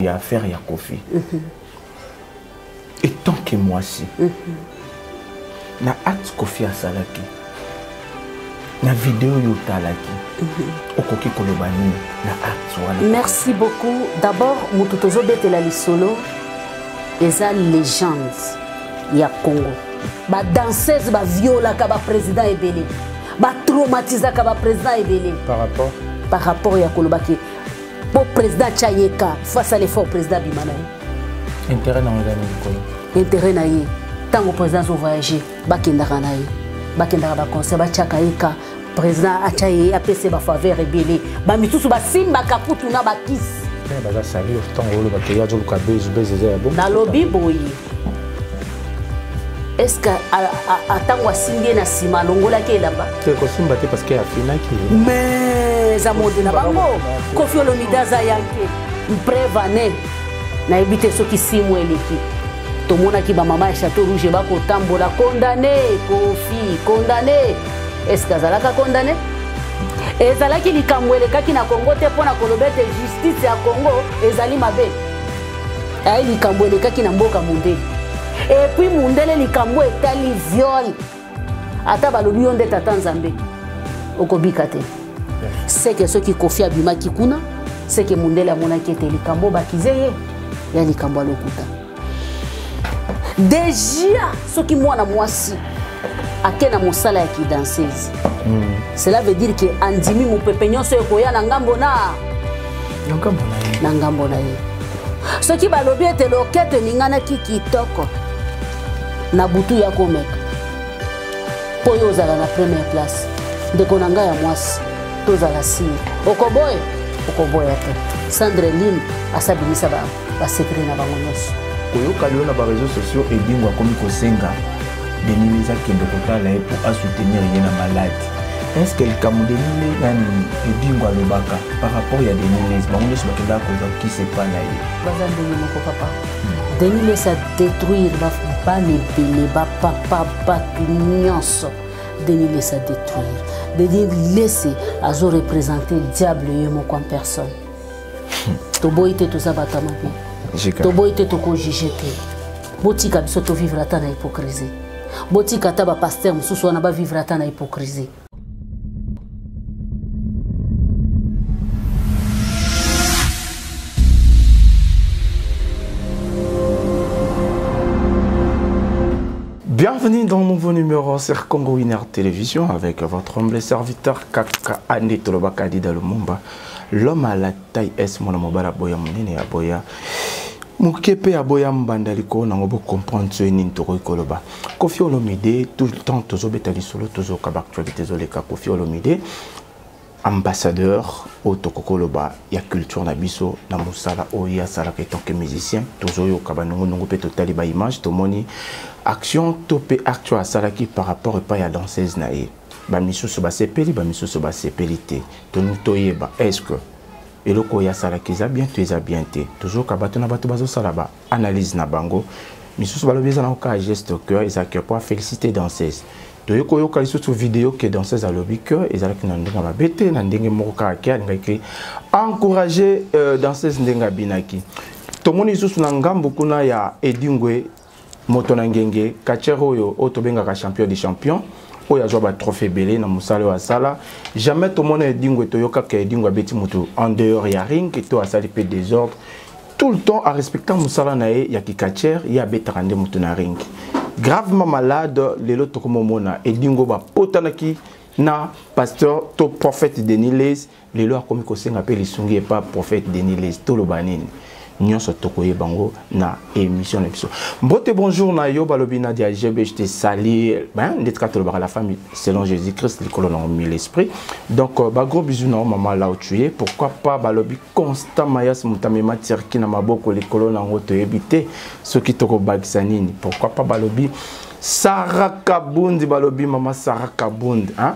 Ya affaire ya Koffi. Etant que mwasi, na acte Koffi asalaki na video oyo otalaki, okoki koloba nini na acte wana? Merci beaucoup. D'abord, moto tozobetela lisolo eza légende ya Congo. Badanseuse baviolaka baprésident ebele, batraumatisaka baprésident ebele. Par rapport? Par rapport ya kolobaki po président atya ye ka face à l'effort, président abima na ye. Intérêt nango eza nini likolo? Intérêt na ye, ntango président azovoyage, bakendaka na ye, bakendaka baconcert, batiaka ye ka président atya ye, apesa ye bafaveur ebele. Bamisusu basimbaka kutu na bakisi. Baza sali ntango olobaka ye azoluka base, base eza ya bo. Nalobi boye, est ce que ntango asimbi ye na nsima, alongolaki elamba? Te, kosimba te, parce que afinaki. Mais eza mode na bango. Koffi Olomide aza yanke preuve ane. Nayebi te soki simu eleki, tomonaki bamama ya Château Rouge bakotambola condamné Koffi, condamné. Est ce que azalaka condamné? Ezalaki likambo elekaki na Congo te mpo na koloba ete justice ya Congo ezali mabe. Aye likambo elekaki na mboka mondele, et puis mundele, likambo etali viol, ata balobi yo nde tata Nzambe, okobika te. Seke soki Koffi abimaki kuna, seke mundele amonaki ete likambo bakize ye ya likambo ya lokuta. Déjà soki mwana mwasi ake na mosala ya kidanseuse, cela veut dire ke andimi mopepe nyonso ekoya na ngambo na na ngambo na ye. Soki balobi ete loketo eninganaki kitoko na butu ya komeka mpo oyo ozala na première place, ndeko na ngai ya mwasi, tozala sire, okoboya, okoboya te. Sandreline asabimisa basecret na bango nyonso. Koyoka lelo na baréseaux sociaux, Edingwe akomi kosenga Denis Lessie akende kotala ye mpo asoutenir ye na maladi. Est ce que likambo Denis nani Edingwe alobaka par rapport ya Denis Lessie, bango nyonso bakendaka kozwa kisi epa na ye? Baza ndenge moko, papa. Denis Lessie adétruire bana ebele, bapapa, bato nyonso. Denis Lessie adétruire. Denis Lessie azoreprésente diable ye moko en personne. Toboyi te, toza bato ya mabe, toboyi te, tokojuge te. Botika biso tovivre ata na hypocrisie. Botika ata bapasteur mosusu wana bavivre ata na hypocrisie. Bienvenue dans le nouveau numéro sur Congo Winner Télévision avec votre humble serviteur Kaka Andi Tolobaka Dida Lumumba, l'homme à la taille S, mon mobala boya monene ya boya moke mpe ya boya mbanda likolo nango. Bocomprendre so nini tokoki koloba. Koffi Olomide, tout le temps tozobeta lisolo, tozoka baactualité ezoleka. Koffi Olomide, ambassadeur oyo tokoki koloba ya culture na biso na mosala oyo ye asalaka etant que musicien. Tozoyoka banongonongo mpe totali baimage, tomoni action to mpe acte oyo asalaki par rapport epai ya danseuse na ye. Bamisusu basepeli, bamisusu basepeli te. Toni toyeba, est ce que eloko oyo asalaki eza bien to eza bien te? Tozoyoka bato na bato bazosala baanalyse na bango. Misusu balobi eza nango kaka geste que ezalaki po afélicité danseuse. Toyei koyoka lisusu video ke danseuse alobi ke ezalaki na ndenge mabe te, na ndenge moko kaka ke alingaki encourager danseuse ndenge abinaki. Tomoni lisusu na ngambu kuna ya Edingwe, moto na ngenge, catcheur oyo oyo tobengaka champion des champions, oyo azwa batrophée ebele na mosala oyo asala. Jamais tomona Edingwe, toyokaka Edingwe abeti moto en dehors ya ring to asali mpe désordre. Tout le temps arespectant mosala na ye ya kicatcheur, ye abetaka nde moto na ring. Gravement malade lelo, tokomomona Edingwe bapotanaki na pasteur to prophète Denis Lessie. Lelo akomi kosenga mpe lisungi epa prophète Denis Lessie. Toloba nini? Nyonso tokoyeba yango na émission na biso. Mbote, bonjour na yo. Balobi Nadia GB, je te salue ben ndeti kaka tolobaka la famille selon Jésus Christ, likolo nango mille esprit. Donc bagros bisous na yo mama, là où tu es. Pourquoi pas balobi Constant Mayas, motamema Turki na maboko, likolo nango toyebi te soki tokobakisa nini. Pourquoi pas balobi Sarah Kabundi, balobi mama Sarah Kabundi, hein,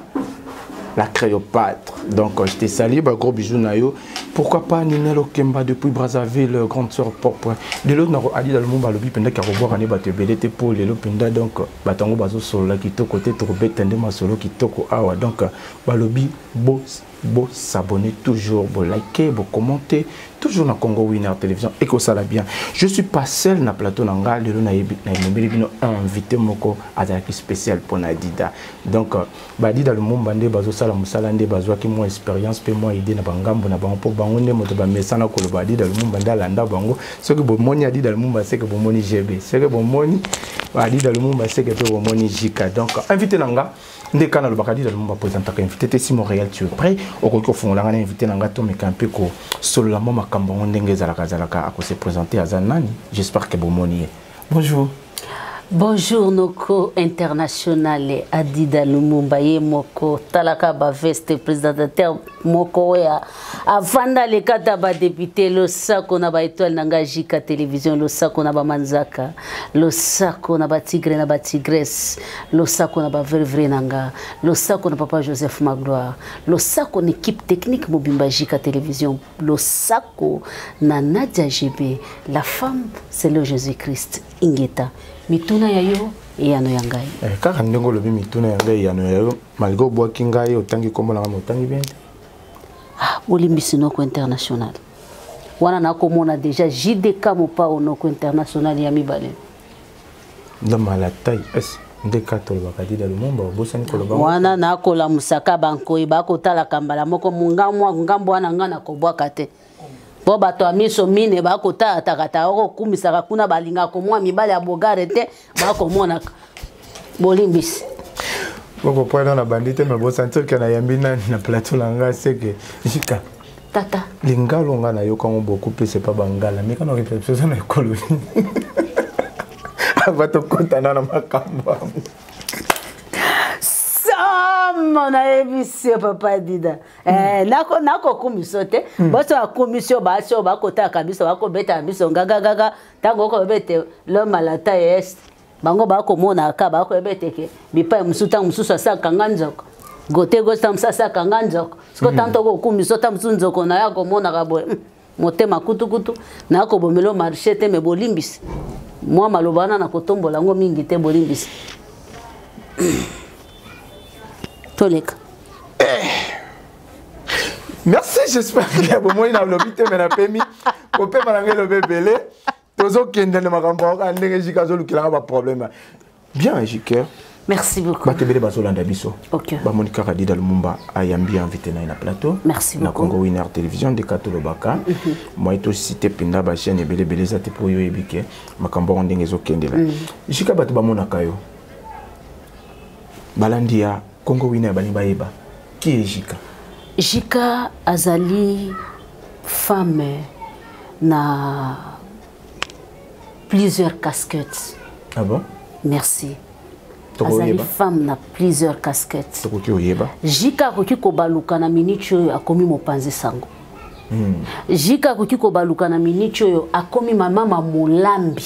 la Créopâtre. Donc, je te salue, bah, gros bisous na yo. Pourquoi pas Ninel Okemba depuis Brazzaville, grande sœur propre. Lelo na adi dans le monde balobi penda ka revoir ane bato ebele te po lelo penda. Donc batango bazo solola kitoko te, tokobeta nde masolo kitoko awa. Donc balobi bo bo s'abonner toujours, bo liker, bo commenter. Toujours na Congo Winner Télévision et que ça la bien. Je suis pas seul na plateau na nga lelo na yebi na mobili bino invité moko azalaki spécial pour na Dida. Donc euh, ba Dida Lumumba nde bazo sala musala nde bazwaki mwa expérience pe mwa idée na bangambo na bango po bango nde moto ba mesana koloba Dida Lumumba nde alanda bango. Soki bomoni Adida Lumumba c'est que bomoni GB. Soki bomoni Adida Lumumba c'est que pe bomoni JK. Donc invité na nga nde kaka nalobaka dida lumumba présentaka invité te si montréal tu es prêt okoki kofongola ngai na invité na ngai tomeka mpe kosolola mwa makambo yango ndenge ezalaka azalaka akose présente aza nani j'espère que bomoni ye bonjour. Bonjour noko international Adida Lumumba ye moko talaka ba veste présentateur moko oyo avanda lekata ba député losako na ba étoile na ngai jika télévision losako na ba manzaka losako na ba tigre na ba tigresse losako na ba vrai vrai na nga losako na papa Joseph Magloire losako na équipe technique mobimba jika télévision losako na Nadia GB la femme c'est le Jésus-Christ ingeta mituna ya yo eyano ya ngai. Eh, kaka ndenge olobi mituna ya ngai eyano ya yo malgré obwaki ngai otangi nkombo na ngai otangi bien te. Ah, bolimbisi noko international wana nakomona deja jdk mopao noko international ya mibale. Ndamala taille es nde kaka tolobaka Dida Lumumba obosani koloba wana nakolamusaka bankoi bakotalaka mbala moko mungamwa ngambo wana ngai nakobwaka te mpo bato ya miso mine bakotalatakata okokumisaka kuna balingaka komwa mibali ya bogare te bakomonaka bolimbisi. Bokopwana na bandi te me bosentir ke nayambi nani na plateau na ngai seke jika tata lingalo ngai nayokango beaucoup plus epa bangala meka na réflexion eza na ekolo nini ava tokotana na makambo yango. Somo nayebisi yo papa Dida. Eh, nako nakokumisa te boso akumisi yo basi oyo bakotalaka biso bakobetaka biso ngagagaga ntango okoyeba ete l'homme à la taille est bango bakomonaka bakoyeba ete ke bipai mosusu ntango mosusu asakanga nzoko gote gote ntango mosusu asakanga nzoko siko ntango tokokumisa ntango mosusu nzoko na yo akomonaka boye motema kutukutu nakobomela marché te me bolimbisi mwa maloba wana nakotombola yango mingi te bolimbisi toleka. Merci, j'espère que bomoi na lobi te me napemi kopema na ngai elobi ebele tozokende na makambo yango ndenge jika azolukelanga baproblème bien jiker. Merci beaucoup. Bato ebele bazolanda biso. Ok. Bamoni kaka Dida Lumumba ayambi invité na ye na plateau. Merci na beaucoup. Congo Winner Télévision nde kaka tolobaka. Moi tosite mpenza bachaîne ebele ebele eza te mpo oyo oyebi ke makambo yango ndenge ezokendela. Jika bato bamonaka yo balandi ya Congo Winner balingi bayeba qui est Jika. Jika azali femme na plusieurs casquettes. Ah bon? Merci. Tokoki Azali oyeba. femme na plusieurs casquettes. Tokoki oyeba. Jika akoki kobaluka na miniti oyo akomi mopanzi sango. Jika akoki kobaluka na miniti oyo akomi mama molambi.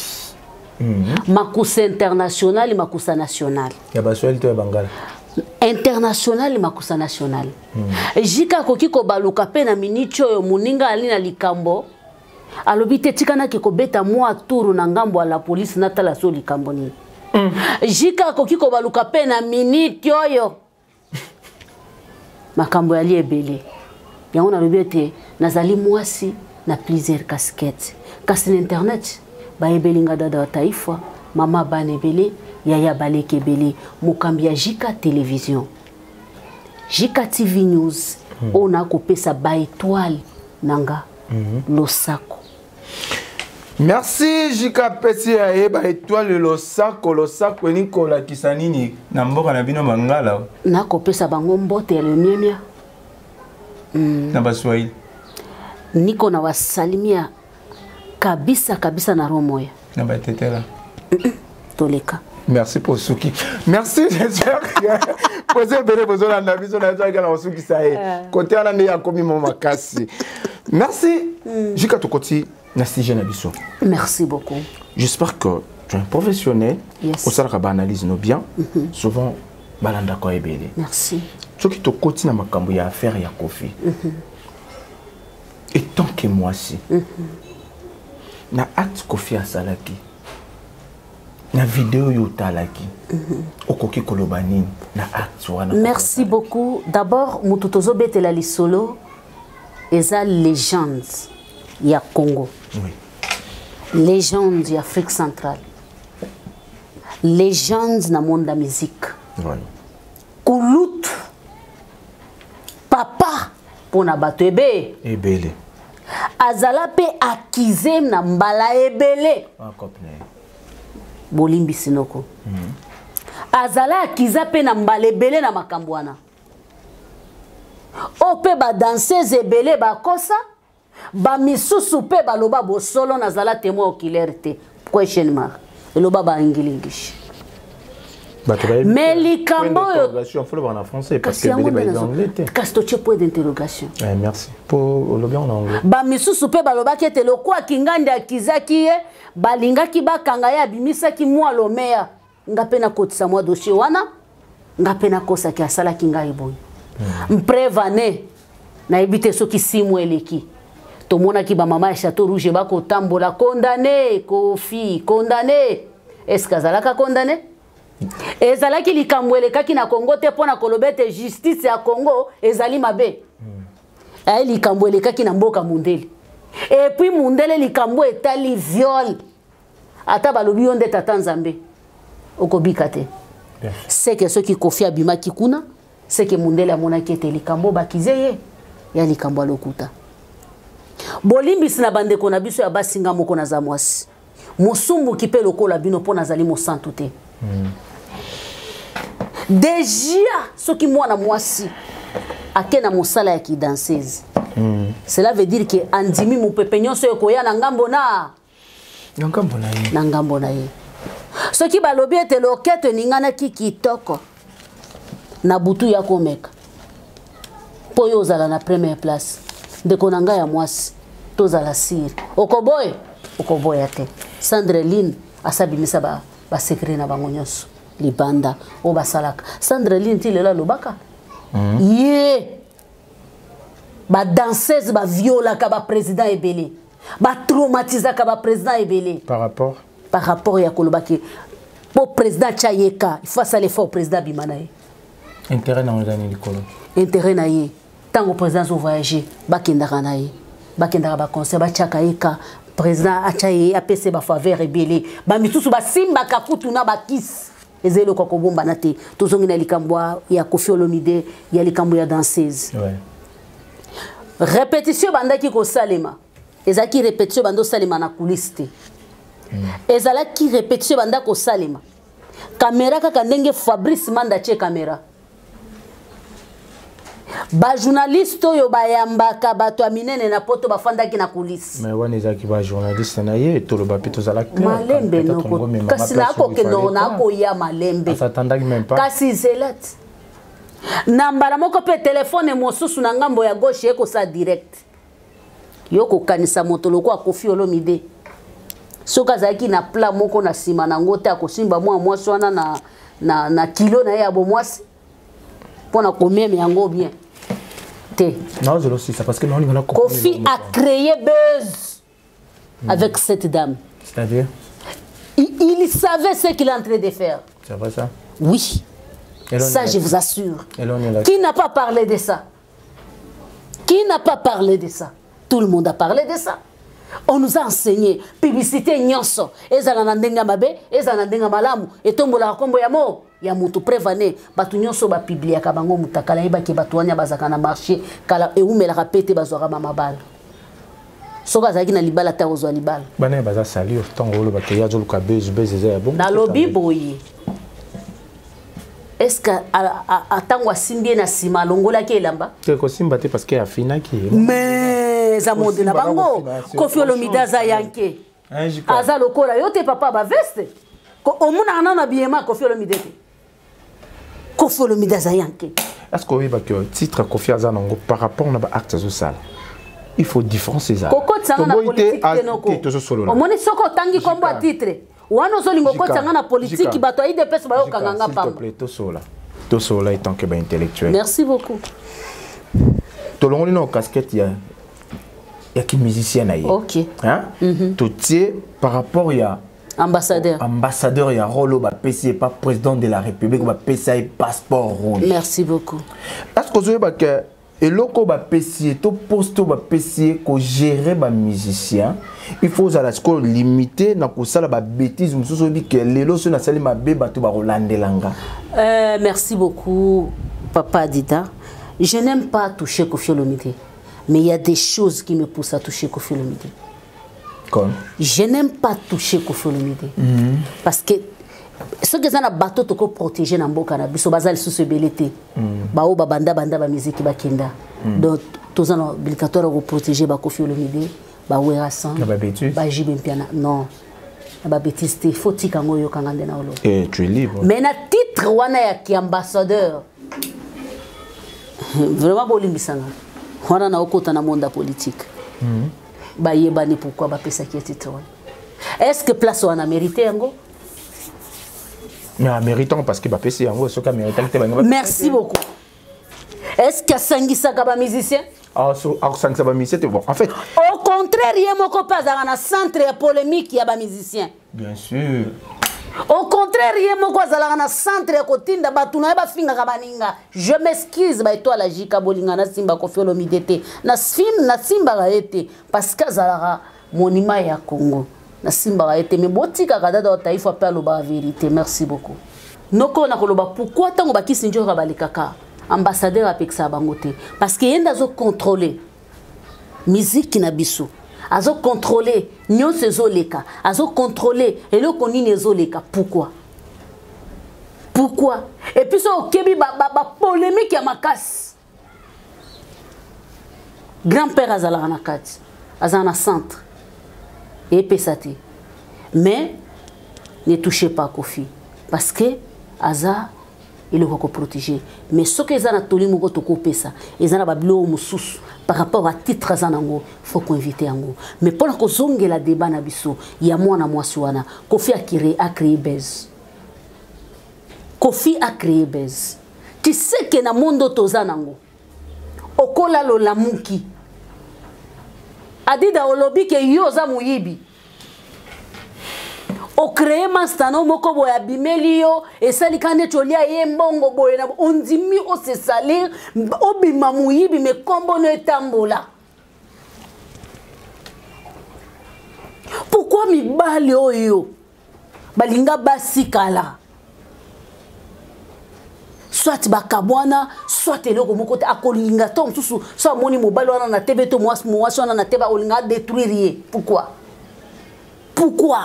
Makusa international, makusa national. Ya baswahili to ya bangala? International, makusa national. Jika akoki kobaluka mpe na miniti oyo moninga ali na likambo alobi te tikanaki kobeta mwa turu na ngambo ya la polise natala so likambo nini. Jika akoki kobaluka mpe na miniti oyo makambo yali ebele yango nalobi ete nazali mwasi na plusieurs casquettes kasi na internet bayebeli nga dada wa taifa mama bana ebele yaya baleki ebele mokambi ya Jika Télévision Jika TV News oyo nakopesa baetoile na nga losako. Merci Jika pesi ya ye ba étoile losako losako elingi kolakisa nini na mboka na bino bangala? Nakopesa bango mbote ya lemiemia. Na baswahili. Niko na wasalimia kabisa kabisa na roho moya. Na batetela. Toleka. Merci pour Suki. Merci, j'espère que poser ebele bozolanda biso na ezalaki na kosukisa ye kote wana nde akomi mo makasi. Merci Jika tokoti na sujet na biso. Merci beaucoup. J'espère que tu es un professionnel. Yes. Osalaka baanalyse no bien souvent balandaka ebele. Merci. Soki tokoti na makambo ya affaire ya Kofi etant que mwasi na acte Kofi asalaki na video oyo otalaki okoki koloba nini na acte wana? Merci beaucoup. D'abord, moto tozobetela lisolo eza légende. Ya Congo. Oui. Légende ya Afrique centrale. Légende na monde ya musique. Oui. Kulutu papa mpona bato ebele. Ebele. Azala mpe akize na mbala ebele. Ah, cope na ye. Bolimbisi noko. Azala akiza mpe na mbala ebele na makambo wana. Oyo mpe badanseuse ebele bakosa, bamisusu mpe baloba bosolo, nazala témoin oculaire te, question mark, eloba baingilingishi. Bato bayebi. Mais likambo Point oyo d'interrogation, faut le voir en français parce kasi que yango ebele nde bayebi anglais te. Kasi totie point d'interrogation. Eh, merci po olobi yango na anglais. Bamisusu mpe balobaki ete lokwa Kingandi akizaki ye, balingaki bakanga ye, abimisaki mwa lomeya. Nga mpe nakotisa mwa dossier wana, nga mpe nakosaki asalaki ngai boye. Preuve ane, nayebi te soki simu eleki, tomonaki bamama ya Chateau Rouge bakotambola condamné Kofi, condamné. Est ce que azalaka condamné? Ezalaki likambo elekaki na Congo te mpo na koloba ete justice ya Congo ezali mabe. Aye likambo elekaki na mboka mundele, et puis mundele likambo etali viol, ata balobi yo nde tata Nzambe, okobika te. Seke soki Kofi abimaki kuna, seke mundele amonaki ete likambo bakize ye ya likambo ya lokuta. Bolimbisi na bandeko na biso ya basi, nga moko naza mwasi mosumbuki mpe lokola bino, mpo nazali mosantu te. Déjà soki mwana mwasi ake na mosala ya kidanseuse, cela veut dire ke andimi mopepe nyonso ekoya na ngambo na Na ngambo na ye. Na ngambo na ye. Soki balobi ete loketo eninganaki kitoko na butu ya komeka mpo oyo ozala na première place, ndeko na ngai ya mwasi, tozala sire, okoboya, okoboya te. Sandreline asabimisa basecret ba na bango nyonso libanda oyo basalaka. Sandreline ti lelo alobaka ye badanseuse baviolaka baprésident ebele, batraumatisaka baprésident ebele. Par rapport Par rapport ya kolobaki mpo président atya ye ka, il faut asala effort, président abima na ye. Intérêt na yango eza nini likolo? Intérêt na ye, ntango président azovoyage, bakendaka na ye, bakendaka baconcert, batiaka ye ka, président atya ye, apesa ye bafaveur ebele. Bamisusu basimbaka kutu na bakisi, eza eloko ya kobombana te. Tozongi na likambo ya Kofi Olomide, ya likambo ya danseuse. Répétition ebandaki kosalema, ezalaki répétition ebanda osalema na coulisse te. Ezalaki répétition ebanda kosalema, caméra kaka ndenge Fabrice Manda atie caméra, bajournaliste oyo bayambaka bato ya minene na Poto bafandaki na coulisse. Mais wana ezalaki bajournaliste na ye, toloba mpe tozala clair. Malembe Peut-être noko, ngomema kasi place où il nakokende, fallait pas. nakoya malembe. Asatandaki même pas. Kasi zela ti na mbala moko mpe telefone mosusu na ngambo ya gauche ekosala direct. Yo kokanisa moto lokola Kofi Olomide, soki azalaki na plat moko na nsima nango te, akosimba mwa mwasi wana na kilo na ye ya bomwasi mpo na komeme yango bien te. Naozela osisa parce que naolinga na Kofi a créé buzz avec cette dame. C'est-à-dire? Il savait ce qu'il est en train de faire. C'est vrai, ça? Oui. Et là, on Ça, est je vous assure. Et là, on est là. Qui n'a pas parlé de ça? Qui n'a pas parlé de ça? Tout le monde a parlé de ça. On nous a enseigné publicité nyonso, ezala na ndenge ya mabe, ezala na ndenge ya malamu, etombolaka nkombo ya mo ya moto. Preuve, bato nyonso bapubliaka bango mutakala, yebaki bato wana bazalaka na marché kala, ewumelaka pe te, bazwaka bamabala. Soki azalaki na libala te, akozwa libala. Bana ye baza sali ntango olobaka ye azoluka buzz, buzz eza ya bongo. Nalobi boye, est ce que ntango asimbi ye na nsima, alongolaki elamba? Te, kosimba te parce que afinaki ye. Mais eza mode na Kosimba na bango. kofina, c'est Kofi Olomide aza yanke. Hein, JK? Aza lokola yo te, papa baveste. Omonaka nano abiyema Kofi Olomide te. Kofi Olomide aza yanke. Est ce que oyebaki titre Kofi aza nango par rapport na baacte azosala, il faut différence ezala. Kokotisanga na Toboyi te, politike te noko. te, tozosolola. Omoni, soki otangi nkombo ya titre wana, ozolinga okotisanga na politiki, bato ya UDPS bayokanga nga S'il te pamba. plaît, tosola, tosola étant que baintellectuel. Merci beaucoup. Tolongoli na casquette ya ki musicien na ye. Ok. Hein? Totie par rapport ya ambassadeur. Ambassadeur ya rôle oyo bapesi ye pa président de la République, bapesi ye passeport rouge. Merci beaucoup. Est ce que ozoyeba ke Eloko bapesi ye to poste oyo bapesi ye kogérer bamusicien, il faut ozala sikoyo limité na kosala babêtise mosusu. Oyebi ke lelo soki nasali mabe, bato bakolandela nga. Merci beaucoup, papa Adida. Je n'aime pas toucher Koffi Olomide, mais il y a des choses qui me poussent à toucher Koffi Olomide. Comme? Je n'aime pas toucher Koffi Olomide parce que soki eza na bato tokoprotéger na mboka na biso, baza lisusu ebele te. Baoyo babanda banda bamiziki bakenda, donc toza na obligatoire ya koprotéger baKoffi Olomide, baWerrason, Na babêtise? baJB Mpiana. Non, na babêtise te, faut tika yango, oyokanga nde na oloba. Eh, tu es libre. Mais na titre wana ya kiambassadeur, vraiment bolimbisanga, wana na okota na monde ya politique. Bayebani pourquoi bapesaki ye titre wana. Est ce que place wana mérité yango? Mais améritant parce que bapesi yango. Soki améritaki te, bango Merci beaucoup. Est ce que asangisaka bamusicien? Akosangisa bamusicien te. Bon, en fait, Au contraire, ye moko mpe azalaka na centre ya polémique ya bamusicien. Bien sûr. Au contraire, ye moko azalaka na centre ya kotinda bato na ye bafingaka baninga. Je m'excuse, baétoile ajika bolinga, nasimba Koffi Olomide te, nasimbaka ye te parce que azalaka monument ya Congo. Nasimbaka ye te, mais botikaka dada wa taifa mpe alobaka vérité. Merci beaucoup. Noko na koloba pourquoi ntango bakisi nzoka balekaka, ambassadeur apekisaka bango te? Parce que ye nde azocontrôle miziki na biso, azocontrôle nyonso ezoleka, azocontrôle eloko nini ezoleka. Pourquoi? Pourquoi? Et puis so okebi bapolémique ba ya makasi, grand-père azalaka na kati, azala na centre, eyepesa te. Mais ne touchez pas Koffi parce que aza eloko ya koprotéger. Mais soki eza na toli moko tokopesa, eza na babiloko mosusu par rapport à titre aza nango, faut koinvite yango. Mais mpona kozongela débat na biso ya mwana mwasi wana, Koffi a créé buzz. Koffi a créé buzz. Tu sais que na monde toza nango, okolala, olamuki, Adida olobi ke yo oza moyibi, ocréer mastano moko boye, abimeli yo, esalika neti olia ye mbongo boye na ondimi osesalir, obima moyibi, me nkombo no etambola. Pourquoi mibali oyo balinga basi kala, soit bakabwana, soit eloko moko te, akolinga to mosusu so amoni mobali wana na tebe to mwasi wana na tebe, akolinga adétruire ye? Pourquoi? Pourquoi?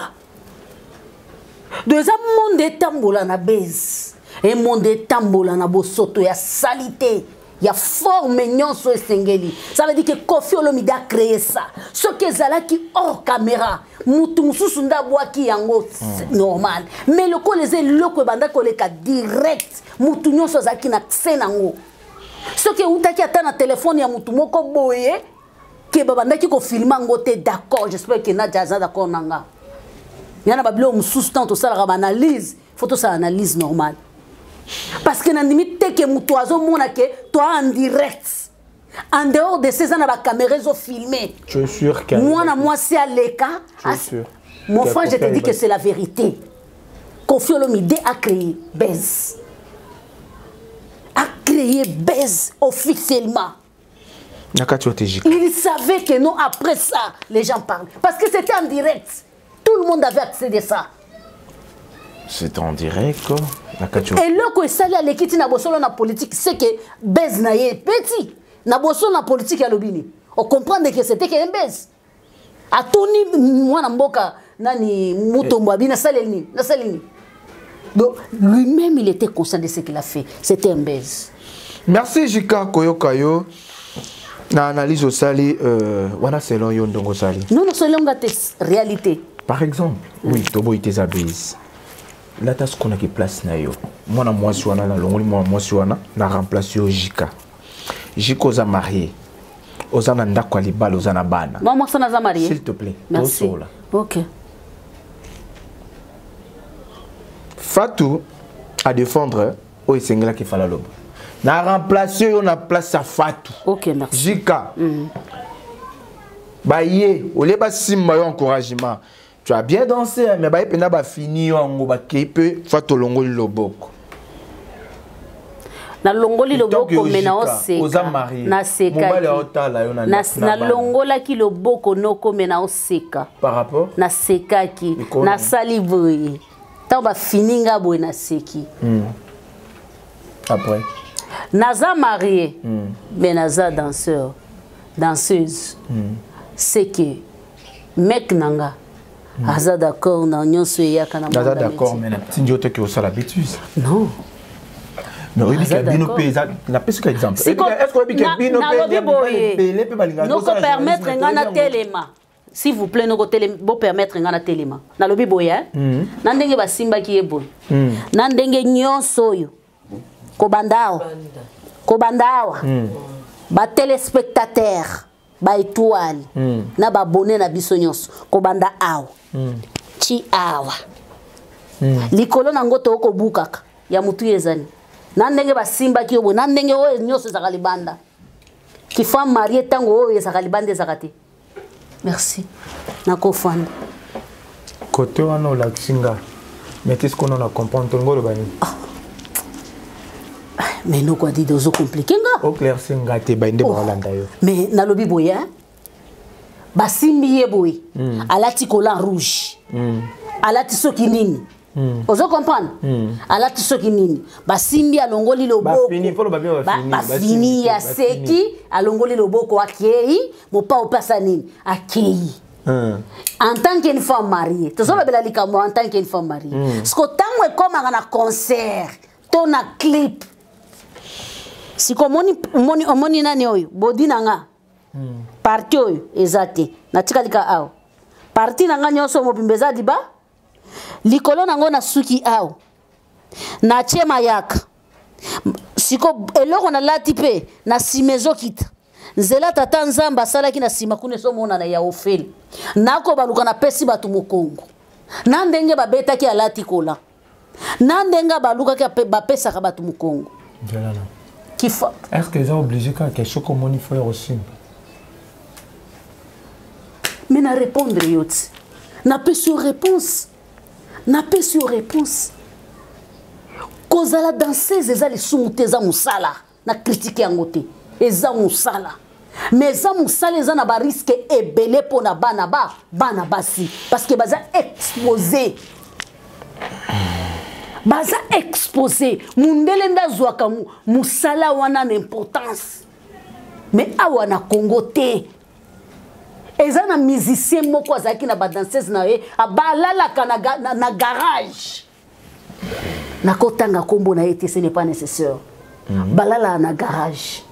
Donc eza monde etambola na base e monde etambola na bosoto ya saleté ya forme nyonso esengeli. Ça veut dire que Koffi Olomide a créé ça. Soki ezalaki hors caméra, mutu mosusu nde abwaki yango, normal. Mais lokola eza eloko ebanda koleka direct, mutu nyonso azalaki na accès nango. Soki eutaki ata na telefone ya mutu moko boye ke babandaki kofilmer yango te, d'accord. J'espère ke Nadia aza d'accord na nga. Ya na babiloko mosusu, ntango tosalaka baanalyse, faut tosala analyse normale, parce que nandimi te ke moto azomona ke toa en direct. En dehors de ça, eza na bacaméra ezofilmer. Tu es sûr que Mwana mwasi aleka. Tu es sûr? Mon frère, je te dis que c'est la vérité. Koffi Olomide a créé buzz, a créé buzz officiellement. Na kati oyo te, Jika. Il savait que non, après ça, les gens parlent, parce que c'était en direct, tout le monde avait accès de ça. C'est en direct na kati oyo. Eloko esali aleki ntina bosolo na politique, c'est que buzz na ye petit na bosolo na politique alobi nini, ocomprendre que c'était que un buzz. Atuni mwana mboka nani, Mutombo, abi nasaleli nini, nasaleli nini. Donc lui-même, il était conscient de ce qu'il a fait, c'était un buzz. Merci Jika koyoka yo na analyse osali wana selon yo ndongo osali. Non, non, selon nga te, réalité. Par exemple, oui, toboyi te, eza buzz. Lata sikonaki place na yo, mwana mwasi wana, nalongoli mwana mwasi wana, na remplace yo Jika. Jika, oza marié, oza na ndako ya libala, oza na bana. Moi, mwasi naza marié. S'il te plaît. Merci. Tosola. Ok. Fatou à défendre oyo esengelaki efala loba na remplace yo na place ya Fatou. Ok, merci. Jika, baye olie basimba yo encouragement, tu as bien dansé, mais baye mpenza bafini yo yango, bakei mpe Fatou olongoli loboko. Nalongoli loboko me naoseka, nasekaki. Nalongolaki loboko noko me naoseka, nasekaki, nasali boye ntango bafini nga boye, naseki. Après Naza marié, mais naza danseur, danseuse. C'est que mec na nga aza d'accord na nyonso eyaka na Naza d'accord, mais natindi yo toki osala bêtise. Non. Mais oyebi ke bino mpe eza, napesika exemple, est ce que oyebi ke bino mpe ebele mpe balingaka noko permettre nga na telema, s'il vous plaît? Noko bo permettre nga na telema. Nalobi boye, na ndenge basimbaki ye boye, na ndenge nyonso oyo, kobanda awa, kobanda awa, batéléspectateur, baétoile na babone na biso nyonso, kobanda awa ti awa, likolo nango tokobukaka ya motu ezali na ndenge basimbaki yo boye, na ndenge oyo nyonso ezalaka libanda. Ki femme mariée, ntango oyo ezalaka libanda ezalaka te. Merci, nakofanda. Kote wana olakisi nga, mais te sikoyo na comprendre tolingo oloba nini? Mais noko Adidi, ozocompliquer nga. Oclairci nga te, bainde baolanda yo. Mais nalobi boye, basimbi ye boye, alati collant rouge, alati soki nini, ozo comprendre, alati soki nini, basimbi, alongoli loboko, bafini, aseki, alongoli loboko, akei mopao mpe asa nini, akei. En tant qu'une femme mariée, tozolobela likambo en tant qu'une femme mariée. Siko ntango ekomaka na concert to na clip, siko omoni, omoni, omoni nani oyo bodi na nga, partie oyo eza te, natikali ka awa, partie na nga nyonso mobimba eza liba likolo nango, na suki awa natie mayaka. Siko eloko nalati mpe na nsima ezokita nzela tata Nzambe asalaki na nsima kuna, ezomonana ya ofele. Nakobaluka, napesi bato mokongo na ndenge babetaki, alati kola na ndenge balukaki, bapesaka bato mokongo. Kifa Est ce que eza obligé kaka soki omoni frère osimba? Mais na répondre yo ti, napesi yo réponse, napesi yo réponse. Kozala danseuse eza lisumu te, eza mosala. Na critique yango te, eza mosala, mais eza mosala eza na barisque ebele mpo na bana, ba bana basi, parce que baza exposé, baza exposé. Mundele nde azwaka mosala wana na importance, mais awa na Congo te. Eza na musicien moko azalaki na badanseuse na ye, balalaka na garage. Nakotanga nkombo na ye te, ce n'est pas nécessaire. Balalaka na garage.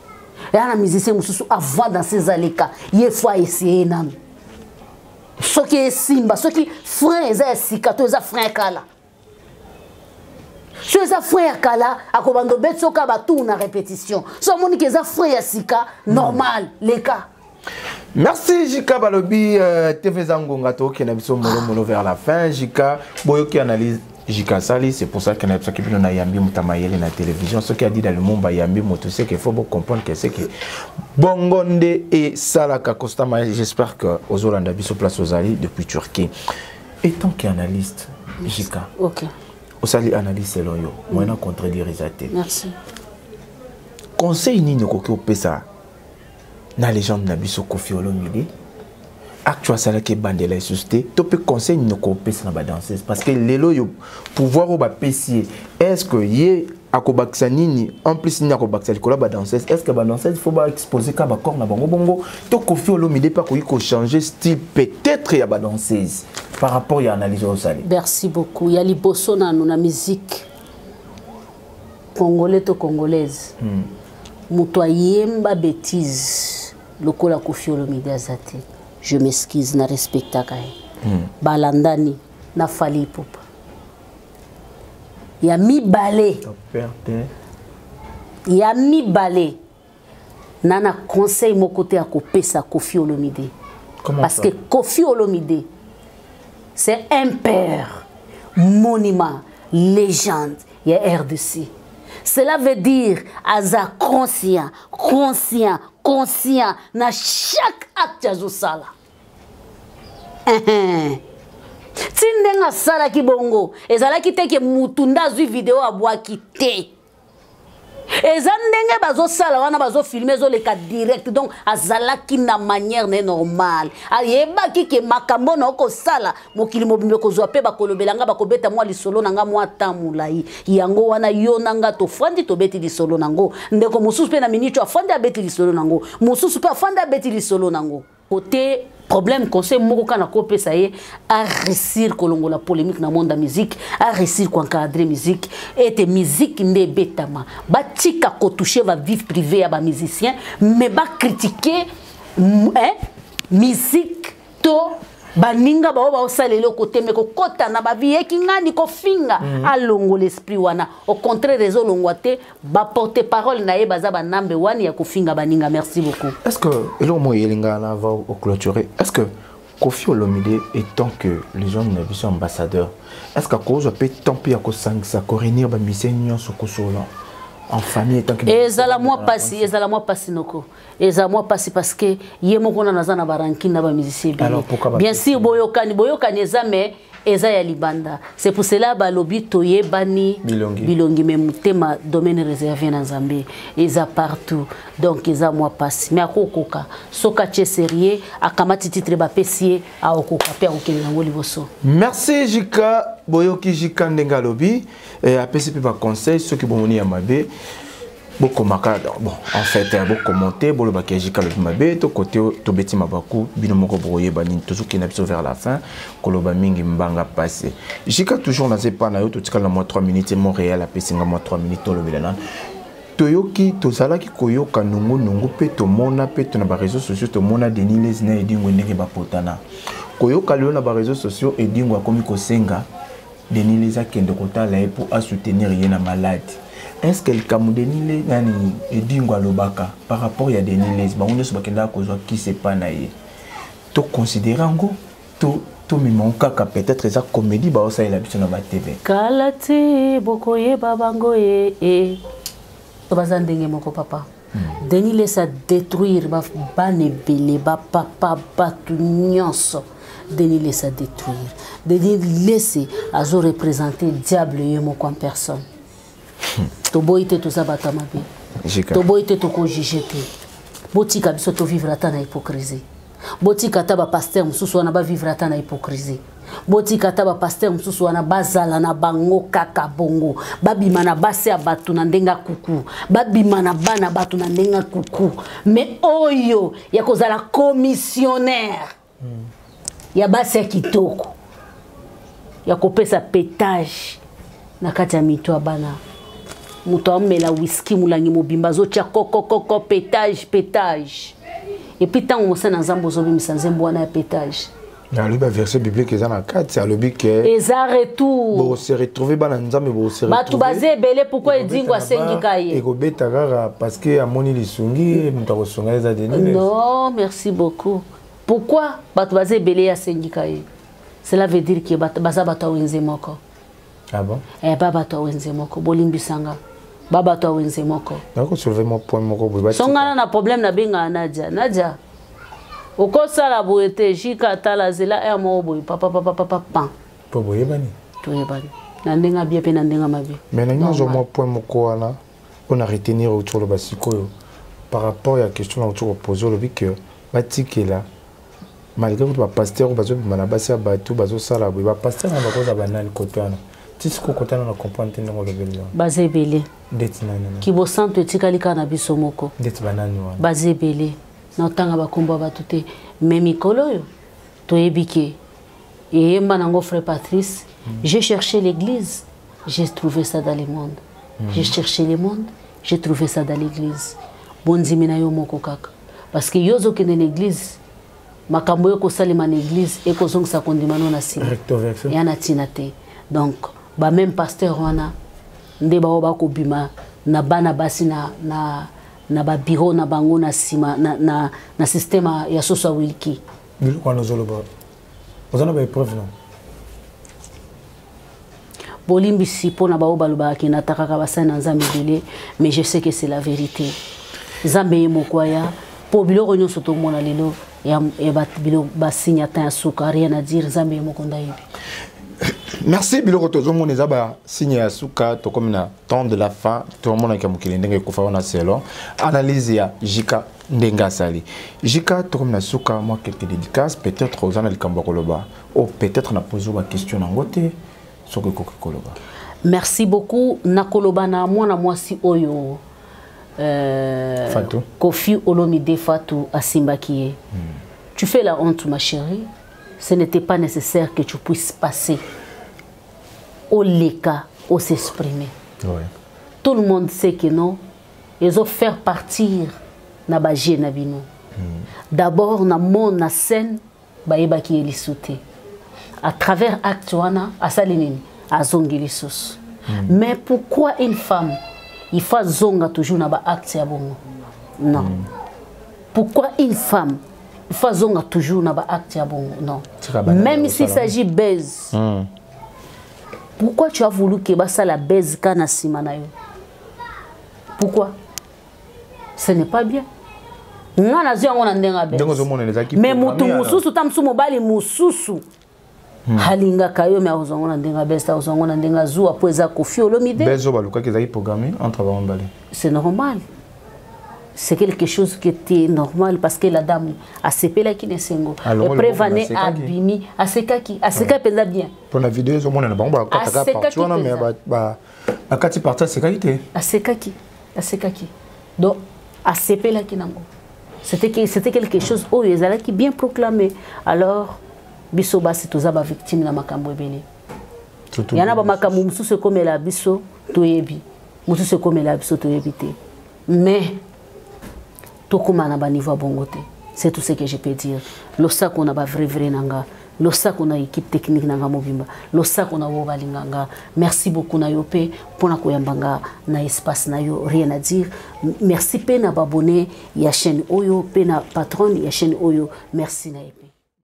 Eya na musicien mosusu, avant danseuse aleka, ye faut aessayer nanu soki esimba, soki frein eza ya sika to eza frein kala. So eza frein ya kala, akobanda obeti soki batour na répétition. So amoniki eza frein ya sika, normal, leka. Merci Jika. Balobi TV eza ngonga, tokende biso molomolo vers la fin. Jika, boyoki analyse Jika sali, c'est pour ça que nayebisaki bino nayambi moto mayele na télévision. Soki Adida Lumumba yambi moto, c'est que faut comprendre que c'est que bongo nde esalaka. Constant, j'espère que ozolanda biso place ozali depuis Turquie. Et tant qu'analyste, Jika, osali analyse selon yo, moyen contredire eza te. Merci. Conseil nini okoki opesa na légende na biso Kofi Olomide, acte asalaki ebandela lisusu te, to mpe conseil nini okopesa na badanseuse? Parce que lelo oyo pouvoir oyo bapesi ye, est ce que ye akobakisa nini en plus, nini akobakisa likolo ya badanseuse? Est ce que badanseuse faut baexpose ka bacorps na bango bongo, to Kofi Olomide mpe akoki kochanger style peut-être ya badanseuse par rapport ya analyse oyo osali? Merci beaucoup. Ya liboso nanu, na musique congolais to congolaise, moto ayemba bétise lokola Kofi Olomide aza te. Je m'excuse, na respectaka ye. Balandani na Fally Ipupa. Ya mibale, ya mibale, na conseil moko te ya kopesa Kofi Olomide, parce que Kofi Olomide, c'est un père, monument, légende ya RDC. Cela veut dire aza conscient, conscient, conscient na chaque acte azosala. Ti ndenge asalaki bongo, ezalaki te ke mutu nde azwi video abwaki te. Eza ndenge bazosala wana, bazofilme, ezoleka direct. Donc azalaki na manière na ye normale, ayebaki ke makambo na okosala mokili mobimba ekozwa mpe bakolobela nga, bakobeta mwa lisolo na nga mwa temps molai. Yango wana yo na nga tofandi tobeti lisolo nango, ndeko mosusu mpe na miniti afandi abeti lisolo nango, mosusu mpe afandi abeti lisolo nango. Côté problème, conseil moko kaka nakopesa ye: aréussir kolongola polémique na monde ya musique, aréussir koencadrer musique, ete musique nde ebetama. Batika kotouche bavie privée ya bamusicien, mais bacritique, hein, musique to baninga bao baosala eloko te, me kokɔta na bavie eki ngani kofinga. Alongola esprit wana. Au contraire, ezolongwa te. Baporte parole na ye baza banambe wani ya kofinga baninga. Merci beaucoup. Est ce que eloko moko eyelingaka na avant oclôturer, est ce que Kofi Olomide, étant que les hommes na biso ambassadeur, est ce que akozwa mpe temps mpe ya kosangisa, koréunir bamusicien nyonso, kosola en famille, étant que Ezala mwa pasi, ezala mwa pasi noko, ezala mwa pasi, parce que ye moko nano aza na barancune na bamusicien ebele. Bien sûr, boyokani, boyokani eza, mais eza ya libanda. C'est pour cela balobi toyebani bilongi, bilongi, mais motema, domaine réservé na Nzambe, eza partout. Donc eza mwa pasi, mais akokoka soki atie sérieux, akamati titre bapesi ye, aokoka mpe akokende yango liboso. Merci Jika. Boyoki Jika ndenge alobi, apesi mpe baconseil. Soki bomoni ya mabe, bokomaka. Bon, en fait, bokommente, bolobaki ya Jika alobi mabe to kote tobeti mabaku, bino moko bokoyeba nini. Tozokende biso vers la fin, koloba mingi mbanga pasi. Jika, toujours naza epa na yo, totikala na mwa 3 minutes. Montréal apesinga mwa 3 minutes. Tolobela nano. Toyoki, tozalaki koyoka nungunungu mpe tomona mpe to na baréseaux sociaux, tomona Denis Lessie na Edingwe ndenge bapotana. Koyoka lelo na baréseaux sociaux, Edingwe akomi kosenga Denis Lessie akende kotala ye mpo asoutenir ye na maladi. Est ce que likambo Denis nani Edingwe alobaka par rapport ya Denis Lessie, bango nyonso bakendaka kozwa kisi epa na ye, toconsidere yango to tomema kaka peut-être eza comédie baosalela biso na batv? Kala te bokoyeba bango ye e. Baza ndenge moko, papa. Denis Lessie adétruire bana ebele, bapapa, bato nyonso. Denis Lessie adétruire. Denis Lessie azoreprésente diable ye moko en personne. Toboyi te, toza bato ya mabe, toboyi te, tokojuge te. Botika biso tovivre ata na hypocrisie. Botika ata bapasteur mosusu wana bavivre ata na hypocrisie. Botika ata bapasteur mosusu wana bazala na bango kaka bongo, babima na basi ya bato na ndenge ya kuku, babima na bana bato na ndenge ya kuku. Mais oyo ya kozala commissionnaire ya basi ya kitoko, ya kopesa pétage na kati ya mito ya bana, moto amela whisky molangi mobimba, azotia kokokoko, pétage, pétage. Et puis ntango mosala na Nzambe ozobimisa nzembo wana ya pétage. Alobi baverset biblique eza na kati, alobi ke Eza retour. Bose retrouve bana Nzambe, bose. Bato baza ebele. Pourquoi Edingo asengika ye? Ekobeta kaka parce que amoni lisungi, moto akosunga eza Denis. Non, merci beaucoup. Pourquoi bato baza ebele, ye asengika ye? Cela veut dire ke baza bato ya wenze moko. Ah bon? Eh, ba bato ya wenze moko, bolimbisanga, ba bato ya wenze moko. Nakosoulever mwa point moko boye. So ngana na problème, nabengaka Nadia. Nadia, okosala boye te. Jika, tala, zela aire moko boye, papa papa papa pan. Mpo boyebani. Toyebani na ndenge abie mpe na ndenge mabe. Mais nangi nazwa mwa point moko wana mpona retenir outi oloba sikoyo par rapport ya question na outi kopose. Olobi ke batikela, malgré kutu bapasteur oyo bazobima na basi ya bato, bazosala boye, bapasteur na bakoza banani kote wana? Ti sikoyo kote wana na comprendre te ndenge olobeli wana. Baza ebele. Ndeti nani? Kibosanto etikali kaka na biso moko. Ndeti banani wana? Baza ebele, na otanga bakombo ya bato te. Mais mikolo oyo toyebi ke eyemba nango frère Patrice: J'ai cherché l'église, j'ai trouvé ça dans le monde. J'ai cherché le monde, j'ai trouvé ça dans l'église. Bondimi na yo moko kaka, parce que yo ozokende na église, makambo oyo ekosalema na église ekozongisa kondima no na nsima. Recto verso. Eya na ntina te. Donc bameme pasteur wana nde bao bakobima na bana basi na babiro na bango na nsima na système ya soso ya wilki. Biloko wana ozoloba, oza na baépreuve, non? Bolimbisi mpona bao balobaka ke natakaka basali na Nzambe ebele, mais je sais que c'est la vérité. Nzambe ye moko aya mpo biloko nyonso tomona lelo ya biloko basigne ata ya suka, rien à dire. Nzambe ye moko ndayebi. Merci. Biloko tozomona eza basigne ya suka. Tokomi na temps de la fin. Tomonaki ya mokili ndenge ekufa wana, selon analyse ya Jika ndenge asali. Jika, tokomi na suka. Mwa quelques dédicaces, peut-être oza na likambo ya koloba o peut-être na pose baquestion nango te, soki ekoki koloba. Merci beaucoup. Nakoloba na mwana mwasi oyo Fatou. Kofi Olomide Fatou asimbaki ye. Tu fais la honte, ma chérie. Ce n'était pas nécessaire que tu puisses passer oleka os'exprimer. Tout le monde sait que non, ils ont faire partir na baje na bino. D'abord na monde na scène, bayebaki ye lisusu te. À travers acte wana, asali nini? Azongi lisusu. Mais pourquoi une femme, il faut azonga toujours na baacte ya bongo? Non. Pourquoi une femme, il faut azonga toujours na baacte ya bongo? Non. Tika banana. Même s'il s'agit buzz, pourquoi tu as voulu que basala buzz ka na nsima na yo? Pourquoi? Ce n'est pas bien. Nga nazwi yango na ndenge ya Ndenge buzz. ozomona, ezalaki Mais programme motu alors. mosusu, ta mosusu mobali mosusu alingaka yo, me akozwa yango na ndenge ya buzz te, akozwa yango na ndenge azuwa mpo eza Kofi Olomide. Buzz oyo balukaki ezalaki programme entre bango mibale. C'est normal, c'est quelque chose qui était normal parce que la dame asepelaki na esengo. Alongoli preuve loboko, ane asekaki. Abimi, asekaki, asekaki mpenza bien. Mpona video ezomonana, bango bakataka Asekaki parti wana, me mpenza. bakati parti, asekaki te. Asekaki, asekaki. Donc asepelaki nango. C'était quelque chose oyo ezalaki bien proclamé. Alors biso basi toza bavictime na makambo ebele. Surtout Ya na bamakambo mosusu ekomela biso, toyebi. Mosusu ekomela biso, toyebi te. Mais tokóma na baniveau ya bongo te. C'est tout ce que je peux dire. Losako na bavrai vrai na nga, losako na équipe technique na nga mobimba, losako na oyo balinga nga. Merci beaucoup na yo mpe mpona koyamba nga na espace na yo. Rien à dire. Merci mpe na baabonnés ya chaîne oyo, mpe na patronne ya chaîne oyo. Merci na ye mpe.